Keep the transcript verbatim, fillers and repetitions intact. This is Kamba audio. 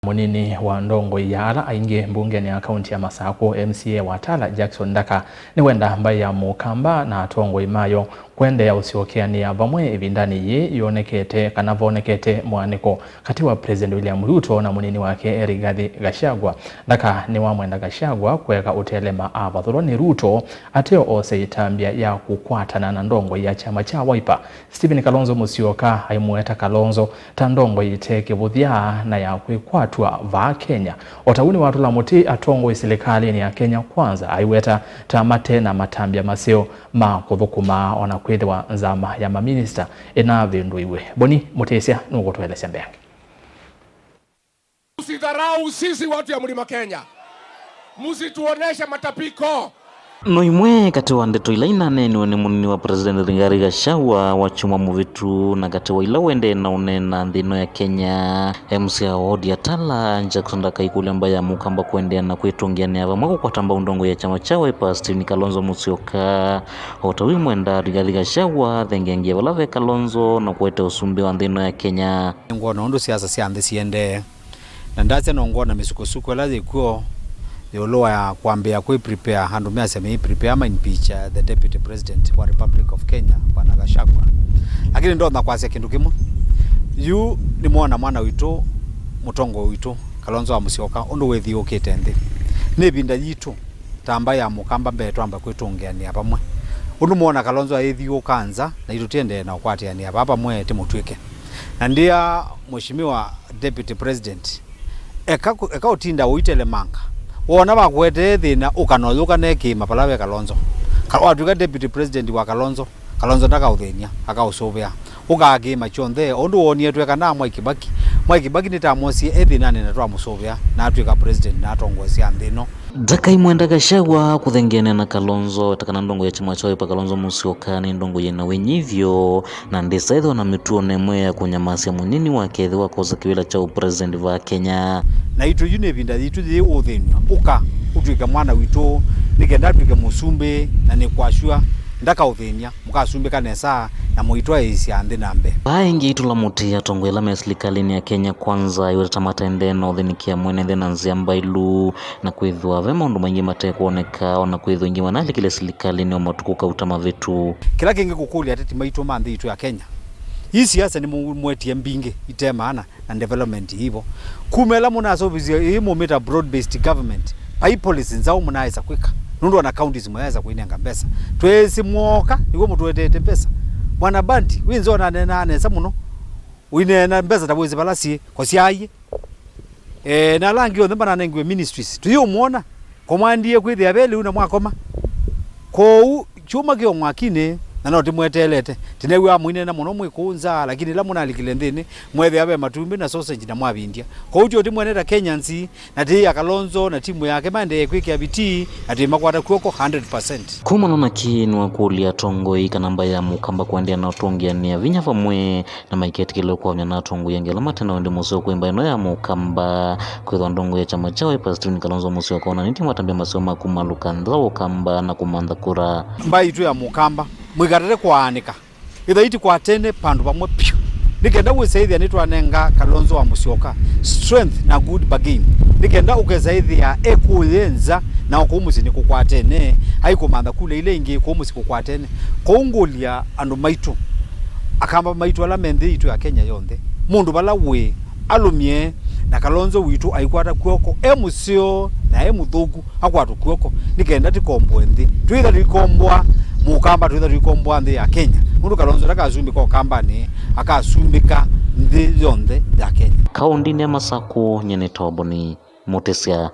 Mũnini wa ndongoi ya ala aingĩ mbungenĩ ya kaunti ya Masakũ, M C A wa Tala, Jackson Ndaka, nĩwenda mbaĩ ya Mũkamba na atongoi mayo kũendeea ũsyokeanĩa vamwe ĩvindanĩ yĩĩ yonekete kana vonekete mũaanĩko katĩ wa President William Ruto na mũnini wake Rigathi Gachagua. Ndaka nĩwamwenda Gachagua kũeka ũtelema avathũlwa nĩ Ruto ateo ose ĩtambya ya kũkwatana na ndongoi ya kyama kya Wiper. Stephen Kalonzo Musyoka aimũeta Kalonzo ta ndongoi ĩte kĩvũthya na ya kwĩkwatw'a vaa Kenya. O ta ũu nĩwatũla mũtĩ atongoi silikalĩnĩ ya Kenya Kwanza aiweta ta mate na matambya maseo ma kũthũkũma, o na kwĩthĩwa nzama ya maminista ĩnavĩndũiwe. Boni Mũtĩsya nũkũtũelesya mbeange. Msidharau sisi watu ya Mlima Kenya. Msituoneshe matapiko. No imwe katĩ wa ndeto ila inaneeniwe nĩ mũnini wa President Rigathi Gachagua wa kyumwa mũvĩtu, na katĩ wa ila ũendee na ũneena nthĩ ĩno ya Kenya. M C A wa ward ya Tala, Jackson Ndaka aikũlya mbaĩ ya Mũkamba kũendeea na kwĩtũngĩanĩa vamwe kũkwata mbau ndongoi ya kyama kya Wiper, Stephen Kalonzo Musyoka. O ta wĩ mwenda Rigathi Gachagua athengengie vala ve Kalonzo na kũete ũsumbĩ wa nthĩ ĩno ya Kenya. Nĩngwona ũndũ siasa sya nthĩ siendee, na ndasya no ngwona mĩsukosuko ĩla yĩkw'o ĩũlũ wa kwambĩĩa kwĩ prepare, andũ measya mei prepare ma impeach, uh, the deputy president wa Republic of Kenya, Bwana Gachagua. Lakini ndonya kwasya kĩndũ kĩmwe. Yu nĩmwona mwana witũ, mũtongoi witũ, Kalonzo wa Musyoka, ũndũ wĩthiũũkĩte nthĩ. Nĩ ĩvinda yitũ ta mbaĩ ya Mũkamba mbee twamba kwĩtũngĩanĩa vamwe. Ũndũ mwona Kalonzo ayĩthiũũka nza, na itũ tiendee na ũkwatĩanĩa vaa vamwe tĩmũtw'ĩke. Na ndia Mheshimiwa Deputy President, eka kũ-, eka ũtinda ũitelemanga. Wona vakũetee thĩna, ũka na ũyũka nekĩĩma vala ve Kalonzo. Ka-, watw'ĩka Deputy President wa Kalonzo, Kalonzo ndakaũthĩny'a, akaũsũvĩa. Ũkaa kĩĩma kyonthe, o ũndũ woonie twekanaa Mwai Kibaki. Mwai Kibaki nĩtamwosie e thĩnanĩ na twamũsũvĩa, na atw'ĩka President na atongoesya nthĩ ĩno. Ndakaimwenda Gachagua kũthengeanĩa na Kalonzo, ta kana ndongoi ya kyama kya Wiper Kalonzo Musyoka nĩ ndongoi yĩna wĩnyivyo, na ndĩsa ĩthĩwa na mĩtuo na ĩmwe ya kũnyamasya mũnini wake ethĩwa akosa kĩvĩla kya ũpresident vaa Kenya. Na itũ yu nĩ ĩvinda yitũ yĩĩ ũthĩnw'a, ũka ũtw'ĩke mwana witũ, nĩ kenda atw'ĩke mũsumbĩ, na nĩkwasw'a ndakaũthĩny'a. Mũkasumbĩka nesa na mũitwaĩĩsya nthĩ na mbee. Vaa ĩngĩ aitũla mũtĩ atongoi ala me silikalĩnĩ ya Kenya Kwanza aiweta ta mataendee na ũthĩnĩkĩa mwene nthĩ na nzĩa mbailu, na kwĩthĩwa ve maũndũ maingĩ matekwoneka, o na kwĩthĩwa aingĩ manalikile silikalĩnĩ o matukũ kauta mavĩtu. Kĩla kĩngĩ kũkũlya ateti maitũ ma nthĩ itũ ya Kenya, ii siasa nĩmũmwetie mbingĩ ite maana na development ivo. Kuma ĩla mũnaseũvĩsye ĩĩ mũmĩta broad based government, vai policy nzaũ mũnaaĩsa kwĩka? Nũndũ ona counties mũyaĩsa kũinenga mbesa. Tweesĩ mwooka nĩw'o mũtũeteete mbesa. Mwana Banti, wĩ nza ũnaneenaa nesa mũno. Ũineena mbesa ta wĩsĩ vala syĩ, kosyaie. E, na ala angĩ onthe mananengiwe ministries. Tũyĩũmwona. Kũmwandie kwĩthĩa ve lĩu na mwakoma. Kwoou kyũma kĩ o mwakinĩ, na no tĩmweteelete. Tĩnew'aa mũineena mũno mwĩ kũu nza, lakini ĩla mũnalikile nthĩnĩ, mweethĩa ve matumbĩ na sausage na mwavindya. Kwoou tyo tĩmwene ta Kenyans, na tĩĩ ya Kalonzo na timu yake maendee kwĩkĩa vitii, na twĩmakwata kw'oko hundred percent. Kumana na kĩĩ nĩwakũlya atongoi kana mbaĩ ya Mũkamba kũendeea na ũtũngĩanĩa vinya vamwe na maiketĩkĩlwe kwamya na atongoi angĩ ala mate na wendi mũseo kwĩ mbaĩ ĩno ya Mũkamba, kwĩthwa ndongoi ya kyama kya Wiper Stephen Kalonzo Musyoka onanĩtye matambya maseo ma kumalũka nza wa Ũkamba na kũmantha kura. Mbaĩ itũ ya Mũkamba, mũikatate kwaanĩka. Ĩthai tũkwatene vandũ vamwe vyũ. Nĩ kenda wĩsaĩthĩa nĩtwanenga Kalonzo wa Mũsyoka strength na good bargain. Nĩ kenda ũkesaĩthĩa ekũye nza na o kũu mũsyĩ nĩkũkwatene, aikũmantha kula ila ingĩ kũu mũsyĩ kũkwatene. Kwoou ngũlya andũ maitũ, Akamba maitũ ala me nthĩ itũ ya Kenya yonthe, mũndũ vala wĩ, alũmye, na Kalonzo witũ aikwata kw'oko, e mũseo na e mũthũku, akwatwe kw'oko, nĩ kenda tĩkomboe nthĩ. Twĩtha tũikomboa Mũkamba, twĩtha tũikomboa nthĩ ya Kenya. Nũndũ Kalonzo ndakasumbĩka Ũkambanĩ, akasumbĩka nthĩ yonthe ya Kenya. Kaũndĩnĩ ya Masakũ, nyie nĩ Toboni Mũtĩsya.